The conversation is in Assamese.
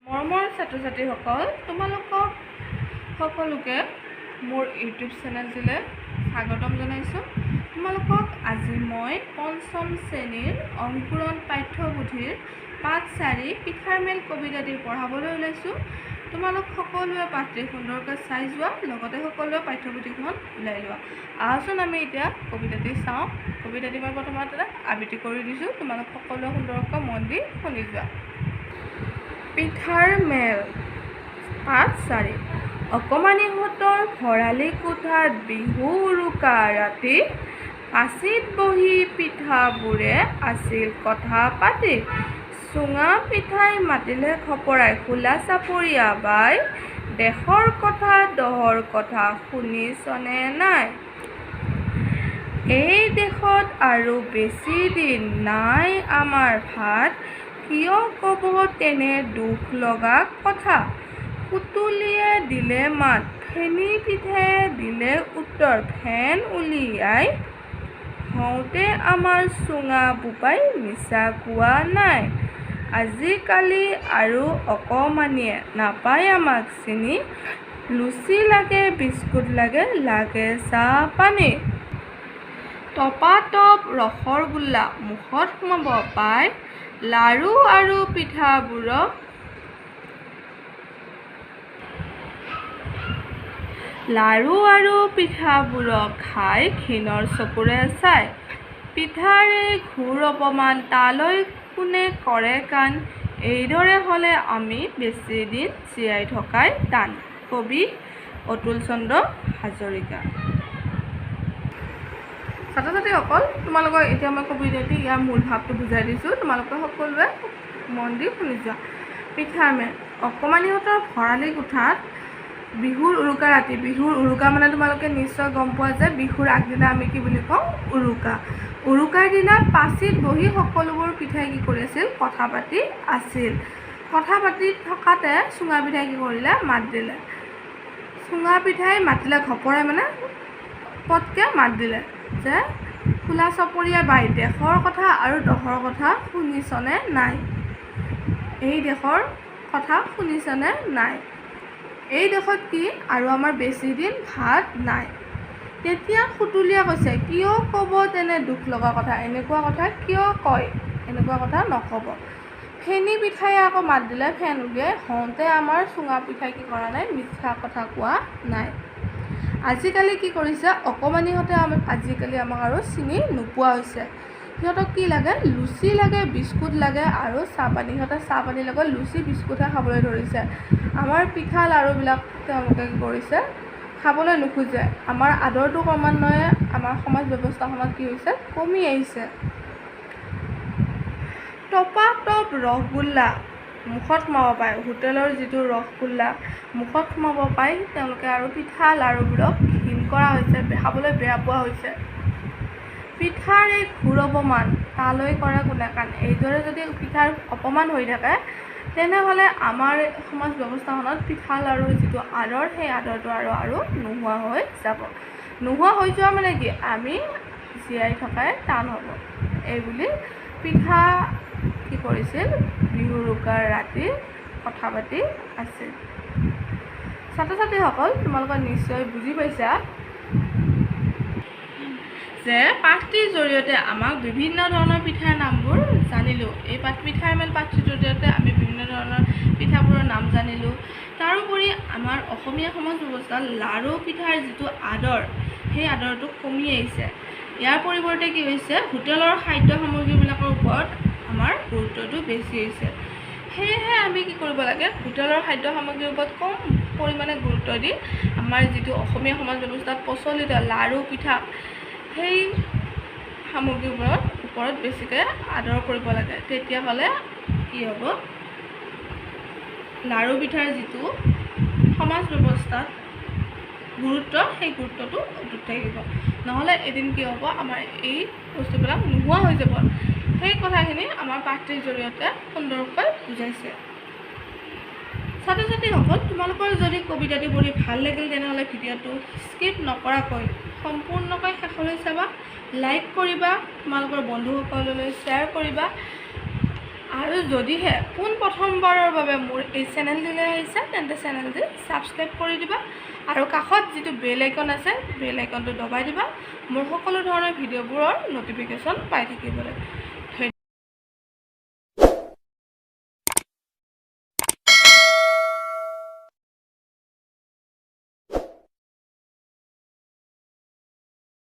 মৰমৰ ছাত্ৰ ছাত্ৰীসকল, তোমালোকক সকলোকে মোৰ ইউটিউব চেনেলটোলৈ স্বাগতম জনাইছোঁ। তোমালোকক আজি মই পঞ্চম শ্ৰেণীৰ অংকুৰণ পাঠ্যপুথিৰ পাঠ 4 পিঠাৰ মেল কবিতাটি পঢ়াবলৈ ওলাইছোঁ। তোমালোক সকলোৱে পাঠটি সুন্দৰকৈ চাই যোৱা, লগতে সকলোৱে পাঠ্যপুথিখন ওলাই লোৱা। আহাচোন আমি এতিয়া কবিতাটি চাওঁ। কবিতাটি মই প্ৰথমতে আবৃত্তি কৰি দিছোঁ, তোমালোক সকলোৱে সুন্দৰকৈ মন দি শুনি যোৱা। পিঠাৰ মেল পাঠ 4। অকণমানিহঁতৰ ভঁৰালী কোঠাত বিহু উৰুকা ৰাতি পাচিত বহি পিঠাবোৰে আছিল কথা পাতি। চুঙা পিঠাই মাতিলে খপৰাই, খোলা চাপৰীয়া বাই, দেশৰ কথা দহৰ কথা শুনিছনে নাই? এই দেশত আৰু বেছি দিন নাই আমাৰ ভাত, কিয় কৱ তেনে দুখ লগা কথা? সুতুলিয়ে দিলে মাত, ফেনী পিঠায়ে দিলে উত্তৰ, ফেন উলিয়াই হওঁতে আমাৰ চুঙা বোপাই মিছা কোৱা নাই। আজিকালি আৰু অকণমানিয়ে নাপায় আমাক চিনি, লুচি লাগে বিস্কুট লাগে, লাগে চাহ পানী। টপাটপ ৰসগোল্লা মুখত সোমাব পায়, লাৰু আৰু পিঠাবোৰক খাই ঘিণৰ চকুৰে চায়। পিঠাৰ এই ঘোৰ অপমান তালৈ কোনে কৰে কাণ? এইদৰে হ'লে আমি বেছি দিন জীয়াই থকাই টান। কবি অতুল চন্দ্ৰ হাজৰিকা। ছাত্ৰ ছাত্ৰীসকল, তোমালোকক এতিয়া মই কবিতাটি ইয়াৰ মূল ভাৱটো বুজাই দিছোঁ, তোমালোকে সকলোৱে মন দি শুনি যোৱা। পিঠাৰ মেল। অকণমানিহঁতৰ ভঁৰালী কোঠাত বিহুৰ উৰুকা ৰাতি, বিহুৰ উৰুকা মানে তোমালোকে নিশ্চয় গম পোৱা যে বিহুৰ আগদিনা আমি কি বুলি কওঁ? উৰুকা। উৰুকাৰ দিনা পাচিত বহি সকলোবোৰ পিঠাই কি কৰি আছিল? কথা পাতি আছিল। কথা পাতি থকাতে চুঙা পিঠাই কি কৰিলে? মাত দিলে। চুঙা পিঠাই মাতিলে ঘপৰাই, মানে পটকৈ মাত দিলে যে খোলা চপৰীয়া বাই, দেশৰ কথা আৰু দহৰ কথা শুনিছনে নাই? এই দেশৰ কথা শুনিছনে নাই? এই দেশত কি আৰু আমাৰ বেছি দিন ভাত নাই। তেতিয়া সুতুলিয়ে কৈছে, কিয় ক'ব তেনে দুখ লগা কথা? এনেকুৱা কথা কিয় কয়? এনেকুৱা কথা নক'ব। ফেনী পিঠায়ে আকৌ মাত দিলে, ফেন উলিয়াই হওঁতে আমাৰ চুঙা পিঠাই কি কৰা নাই? মিছা কথা কোৱা নাই। আজিকালি কি কৰিছে অকণমানিহঁতে? আজিকালি আমাক আৰু চিনি নোপোৱা হৈছে। সিহঁতক কি লাগে? লুচি লাগে, বিস্কুট লাগে আৰু চাহপানী। সিহঁতে চাহপানীৰ লগত লুচি বিস্কুটহে খাবলৈ ধৰিছে। আমাৰ পিঠা লাৰুবিলাক তেওঁলোকে কি কৰিছে? খাবলৈ নোখোজে। আমাৰ আদৰটো ক্ৰমান্বয়ে আমাৰ সমাজ ব্যৱস্থাখনত কি হৈছে? কমি আহিছে। টপাটপ ৰসগোল্লা মুখত সোমাব পায়, হোটেলৰ যিটো ৰসগোল্লা মুখত সোমাব পায়, তেওঁলোকে আৰু পিঠা লাৰুবোৰক ঘিণ কৰা হৈছে, খাবলৈ বেয়া পোৱা হৈছে। পিঠাৰ এই ঘোৰ অপমান তালৈ কৰে কোনে কাণ? এইদৰে যদি পিঠাৰ অপমান হৈ থাকে, তেনেহ'লে আমাৰ সমাজ ব্যৱস্থাখনত পিঠা লাৰুৰ যিটো আদৰ, সেই আদৰটো আৰু আৰু নোহোৱা হৈ যাব। নোহোৱা হৈ যোৱা মানে কি? আমি জীয়াই থকাই টান হ'ব। এইবুলি পিঠা কি কৰিছিল? বিহু উৰুকাৰ ৰাতি কথা পাতি আছিল। ছাত্ৰ ছাত্ৰীসকল, তোমালোকে নিশ্চয় বুজি পাইছা যে পাঠটিৰ জৰিয়তে আমাক বিভিন্ন ধৰণৰ পিঠাৰ নামবোৰ জানিলোঁ। এই পাঠ পিঠাৰ মেল পাঠটিৰ জৰিয়তে আমি বিভিন্ন ধৰণৰ পিঠাবোৰৰ নাম জানিলোঁ। তাৰোপৰি আমাৰ অসমীয়া সমাজ ব্যৱস্থাত লাৰু পিঠাৰ যিটো আদৰ, সেই আদৰটো কমি আহিছে। ইয়াৰ পৰিৱৰ্তে কি হৈছে? হোটেলৰ খাদ্য সামগ্ৰীবিলাকৰ ওপৰত আমাৰ গুৰুত্বটো বেছি হৈছে। সেয়েহে আমি কি কৰিব লাগে? হোটেলৰ খাদ্য সামগ্ৰীৰ ওপৰত কম পৰিমাণে গুৰুত্ব দি আমাৰ যিটো অসমীয়া সমাজ ব্যৱস্থাত প্ৰচলিত লাৰু পিঠা, সেই সামগ্ৰীবোৰৰ ওপৰত বেছিকৈ আদৰ কৰিব লাগে। তেতিয়াহ'লে কি হ'ব? লাৰু পিঠাৰ যিটো সমাজ ব্যৱস্থাত গুৰুত্ব, সেই গুৰুত্বটো অটুট থাকিব। নহ'লে এদিন কি হ'ব? আমাৰ এই বস্তুবিলাক নোহোৱা হৈ যাব। সেই কথাখিনি আমাৰ পাঠটিৰ জৰিয়তে সুন্দৰকৈ বুজাইছে। ছাত্ৰ ছাত্ৰীসকল, তোমালোকৰ যদি কবিতাটি পঢ়ি ভাল লাগিল, তেনেহ'লে ভিডিঅ'টো স্কিপ নকৰাকৈ সম্পূৰ্ণকৈ শেষলৈ চাবা, লাইক কৰিবা, তোমালোকৰ বন্ধুসকললৈ শ্বেয়াৰ কৰিবা। আৰু যদিহে পোনপ্ৰথমবাৰৰ বাবে মোৰ এই চেনেলটিলৈ আহিছা, তেন্তে চেনেলটি ছাবস্ক্ৰাইব কৰি দিবা আৰু কাষত যিটো বেল আইকন আছে, বেল আইকনটো দবাই দিবা, মোৰ সকলো ধৰণৰ ভিডিঅ'বোৰৰ ন'টিফিকেশ্যন পাই থাকিবলৈ।